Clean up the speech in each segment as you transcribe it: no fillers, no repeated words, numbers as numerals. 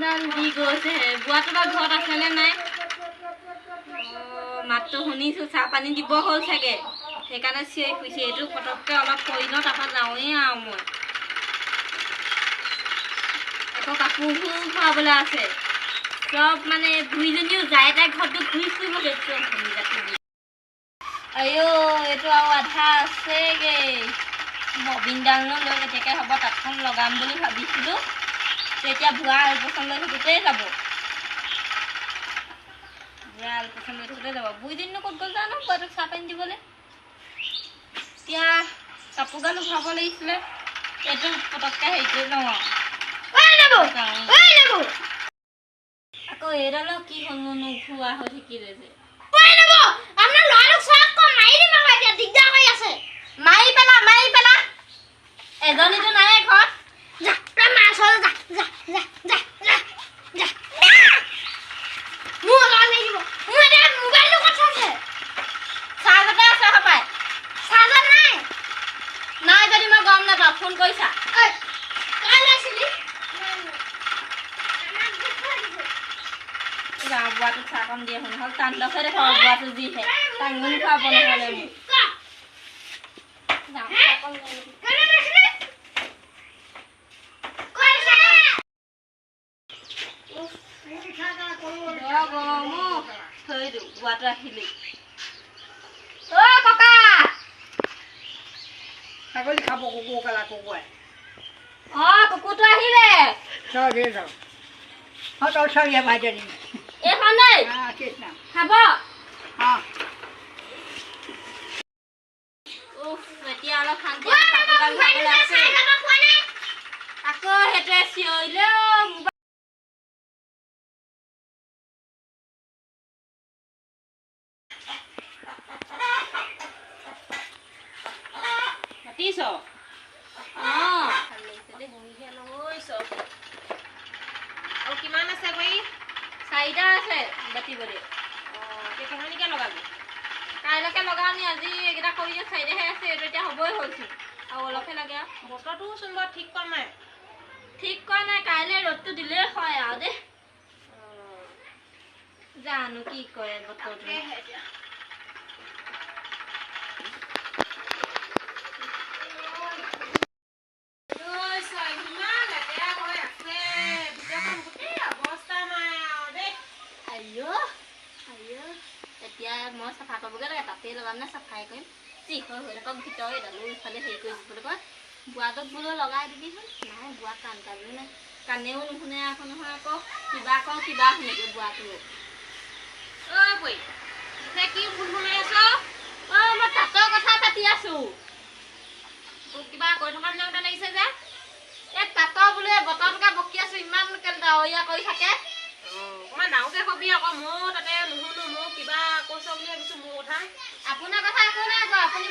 ইমান দি গৈছেহে। বুঢ়াটো বা ঘৰত আছেনে নাই? মাতটো শুনিছোঁ, চাহ পানী দিব হ'ল চাগে, সেইকাৰণে চিঞৰি ফুৰিছে। এইটো পটককৈ অলপ কৰি লওঁ, তাৰপৰা যাওঁৱেই আৰু মই। আকৌ কাপোৰবোৰ ভৰাবলৈ আছে চব, মানে বুঢ়ীজনীও যায় তাই ঘৰটো ঘূৰি ফুৰিবগৈ। আইঅ, এইটো আৰু আধা আছেগৈ। ববিনডালনো লৈ কেতিয়াকৈ হ'ব? তাঁতখন লগাম বুলি ভাবিছিলোঁ, তেতিয়া বুঢ়া আলপৈচান লৈ থাকোঁতেই যাব। বুঢ়া আলপৈচান লৈ থাকোঁতে যাব। বুঢ়ীজনীনো ক'ত গ'ল জানো বুঢ়াটোক চাহ পানী দিবলৈ? এতিয়া কাপোৰ গালো ভৰাব লাগিছিলে, এইটো পটককৈ হেৰি কৰি লওঁ আৰু। আকৌ এইডালো কি হ'লনো, নোখোৱা হৈ থাকিলে যে? মাৰি পেলা, মাৰি পেলা। এজনীতো নাই ঘৰত। চাৰ্জতে আছে হপায়। নাই যদি মই গম নাপাওঁ, ফোন কৰিছা। যাওঁ, বুঢ়াটোক চাহকণ দিয়ে নহ'ল তাণ্ডৱহে দেখাব বুঢ়াটো, যিহে টাঙোন খুৱাব নহ'লে মোক। যাওঁ, চাহকণ লৈ আহোঁ। বৰ গৰম অ'। থৈ দিওঁ, বুঢ়াটো আহিলেই। অ ককা, ছাগলী খাব কুকুৰ কেলা কুকুৰে। অ, কুকুৰটো আহিলে। ভাইজনী। এইখন দেই। কৃষ্ণ। খাব। অ। উফ, এতিয়া অলপ শান্তি আছে, কাপোৰ গাল ধুবলৈ আছে। আকৌ সেইটোৱে চিঞৰিলে অ', মোবাইল। মাতিছ? অ, ভাল লাগিছে দেই। বহিহে লৈছ আৰু কিমান আছে বৈ? চাৰিটা আছে বাতিবলৈ। কেইখনকে লগাবি? কাইলৈকে লগাও নি? আজি এইকেইটা কৰি দিওঁ, চাৰিটাহে আছে। এইটো এতিয়া হ'বই হ'লচোন, আৰু অলপহে লাগে আৰু। বতৰটোও চোন বৰ ঠিক কৰা নাই। ঠিক কৰা নাই, কাইলৈ ৰ'দটো দিলেই হয় আৰু দেই। জানো কি কৰে বতৰটো। তাকেহে এতিয়া। লৈছ, ইমান লেতেৰা হৈ আছে ভিতৰখন, গোটেই অৱস্থা নাই আৰু দেই। আইঅ আইঅ, এতিয়া মই চাফা কৰিবগৈ লাগে। তাতেই লগাম নে চাফাই কৰিম? যি হয় হৈ থাকক, ভিতৰ এইডালো ইফালে হেৰি কৰি দিবলৈ কয় বুঢ়াটোক, বোলো লগাই দিবিচোন। নাই, বুঢ়া কাণ কাণো নাই, কাণেও নুশুনে আকৌ নহয়, আকৌ কিবা কওঁ কিবা শুনেগৈ বুঢ়াটো। ঐ বৈ, পিছে কি ভুল আছ? অ, মই তাঁতৰ কথা পাতি আছো। তোক কিবা কৈ থকা নিচিনা লাগিছে যে। এই তাঁতৰ বোলো এই বতৰটোকে বকি আছো, ইমান ডাৱৰীয়া কৰি থাকে। অকণমান ডাঙৰকে কবি আকৌ, ময়ো তাতে নুশুনো। ময়ো কিবা কৈছ বুলি ভাবিছো মোৰ কথা। আপোনাৰ কথা একো নাই কোৱা আপুনি।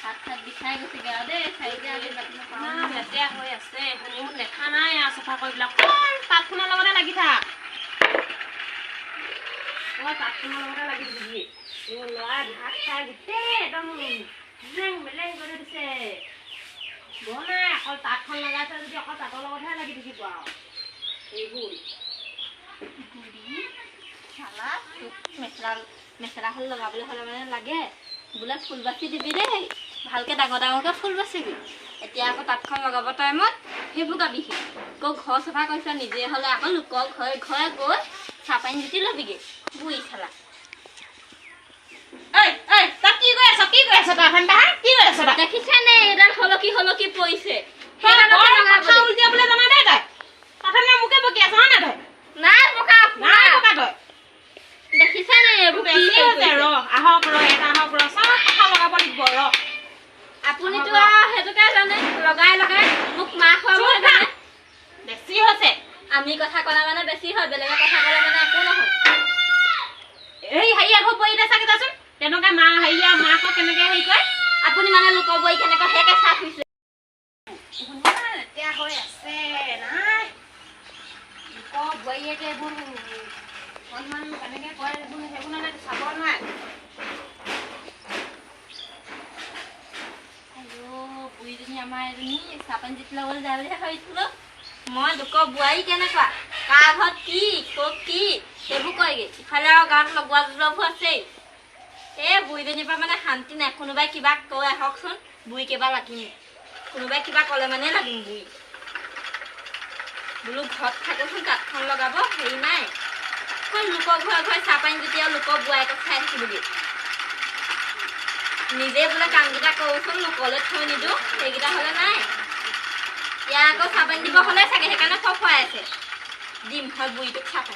হাত চাত বিষাই গৈছেগৈ আৰু দেই, চাৰিটা আজি বাতিব পাৰোঁ। ইমান লেতেৰা হৈ আছে, মোৰ লেঠা নাই আৰু চাফা কৰি পেলাই। অকল তাঁতখনৰ লগতে লাগি থাক, অকল তাঁতখনৰ লগতে লাগি থাকিবি। এই ল'ৰাই ভাত খাই গোটেই একদম মেলেং মেলেং কৰি দিছে। বৰ নাই, অকল তাঁতখন লগাইছে যদি অকল তাঁতৰ লগতহে লাগি থাকিব আৰু এইবোৰ। বুঢ়ী চালা, তোক মেখেলা মেখেলাখন লগাবলৈ হ'লে মানে লাগে বোলে ফুল বাচি দিবি দেই, ভালকে ডাঙৰ ডাঙৰকে ফুল বাচিবি। এতিয়া আকৌ তাঁতখন লগাব টাইমত সেইবোৰ গাবিহি। আকৌ ঘৰ চাফা কৰিছ নিজে হ'লে আকৌ লোকৰ ঘৰে ঘৰে গৈ চাহ পানী জুতি ল'বিগৈ, বুঢ়ী চালা। ঐ ঐ, তই কি কৰি আছ? কি কৰি আছ তই এখন বাহা? কি কৰি আছ তই? দেখিছেনে, এইডাল সলকি সলকি পৰিছে। তই সেইডালকে বৰ লগাব কথা লাগিব। উলিয়াবলৈ জানা দেই তই। তাতে মোকে বকি আছ হয় নাই তই? নাই বকা। নাই বকা তই। দেখিছেনে এইবোৰ কি বেছি হেৰি হৈছে। কৰিছে? ৰ, আহক ৰ, এটা আহক ৰ, চব কথা লগাব লাগিব ৰ। আপুনিতো আৰু সেইটোকে জানে, লগাই লগাই মোক মাহ খুৱাবহে চুপ থাক। জানে। বেছি হৈছে। আমি কথা ক'লে মানে বেছি হয়, বেলেগে কথা ক'লে মানে একো নহয়। এই হেৰি আকৌ বহি দে চাগে, যাচোন তেনেকুৱা মা হেৰি মাকক কেনেকে হেৰি কৰে। আপুনি মানে লোকৰ বোৱাৰী কেনেকৈ সেয়াকে চাই ফুৰিছে। ইমান লেতেৰা হৈ আছে নাই, লোকৰ বোৱাৰীয়েকে এইবোৰ অকণমান কেনেকে কৰে এইবোৰ, সেইবোৰ মানে চাব নোৱাৰে। আইঅ, বুঢ়ীজনী আমাৰ এজনী চাহ পানী জুতি ল'বলৈ যায় বুলিহে ভাবিছিলোঁ। মই লোকৰ বোৱাৰী কেনেকুৱা, কাৰ ঘৰত কি ক'ত কি সেইবোৰ কয়গৈ। ইফালে আৰু গাঁৱত লগোৱা জোলোৱাবোৰ আছেই। এই বুঢ়ীজনীৰ পৰা মানে শান্তি নাই। কোনোবাই কিবা কৈ আহকচোন, বুঢ়ী কেইবা লাগিম। কোনোবাই কিবা ক'লে মানে লাগিম বুঢ়ী। বোলো ঘৰত থাকোচোন, তাঁতখন লগাব হেৰি নাই। অকল লোকৰ ঘৰে ঘৰে চাহ পানী যেতিয়া লোকৰ বোৱাৰীয়েকক চাই থাকিবগৈ। নিজে বোলে কামকেইটা কৰোচোন, লোকলৈ থৈ নিদিওঁ, সেইকেইটা হ'লে নাই। ইয়াৰ আকৌ চাহ পানী দিব হ'লে চাগে, সেইকাৰণে ফফৰাই আছে। দিম হয় বুঢ়ীটোক চাহ পানী।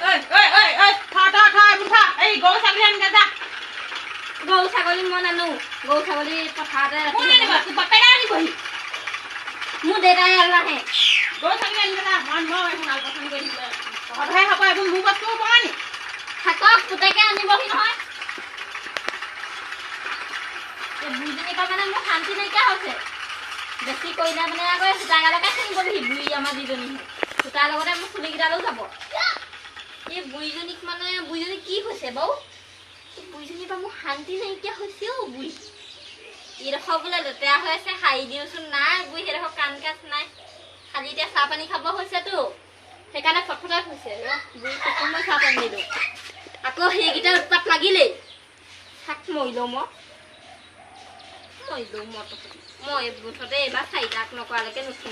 গৰু ছাগলী মই নানো, গৰু ছাগলী পথাৰতে। মোৰ দেউতাই নাহে। থাকক, পুতেকে আনিবহি নহয়। এই বুঢ়ীজনীৰ পৰা মানে মোৰ শান্তি নাইকিয়া হৈছে। বেছি কৰিলে মানে আকৌ এই সূতাগালকে ছিঙিবহি বুঢ়ী আমাৰ যিজনী, সূতাৰ লগতে মোৰ চুলিকেইডালো যাব। এই বুঢ়ীজনীক মানে, বুঢ়ীজনী কি হৈছে বাৰু? এই বুঢ়ীজনীৰ পৰা মোৰ শান্তি নাইকিয়া হৈছে অ' বুঢ়ী। এইডোখৰ বোলে লেতেৰা হৈ আছে, সাৰি দিওঁচোন, নাই বুঢ়ী সেইডোখৰ কাণ কাজ নাই। খালি এতিয়া চাহ পানী খাব হৈছেতো, সেইকাৰণে ফটফটাই হৈছে। বুঢ়ী তোকো মই চাহ পানী নিদিওঁ। আকৌ সেইকেইটা উৎপাত লাগিলেই। থাক, মৰিলেও মই মৰিলেও মই তহঁতি। মই মুঠতে এইবাৰ চাৰিটাক নকৰালৈকে নুঠো।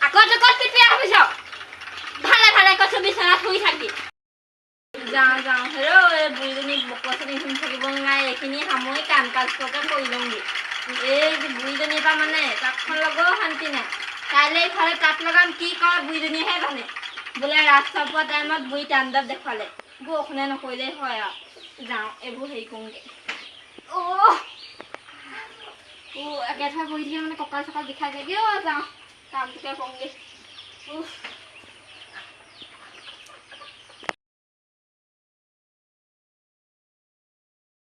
আকৌ তই ক'ত পিটপিয়াই ভাবিছ? ভালে ভালে কৈছো, বিচনাত শুই থাকবি। যাওঁ যাওঁ হেৰ', এই বুঢ়ীজনী বকচনি শুনি থাকিব নাই। এইখিনি সামৰি কাম কাজকে কৰি লওঁগৈ। এই বুঢ়ীজনীৰ পৰা মানে তাঁতখন লগোৱাও শান্তি নাই। কাইলৈ ইফালে তাঁত লগাম, কি কয় বুঢ়ীজনীয়েহে জানে। বোলে ৰাস চপোৱা টাইমত বুঢ়ী তাণ্ডৱ দেখুৱালে, বৰষুণে নকৰিলেই হয় আৰু। যাওঁ, এইবোৰ হেৰি কৰোঁগৈ। অ' অ' একেঠাই বহি থাকিলে মানে কঁকাল চকাল বিষাই যায়গৈ। অ' যাওঁ, কামটোকে কৰোঁগৈ।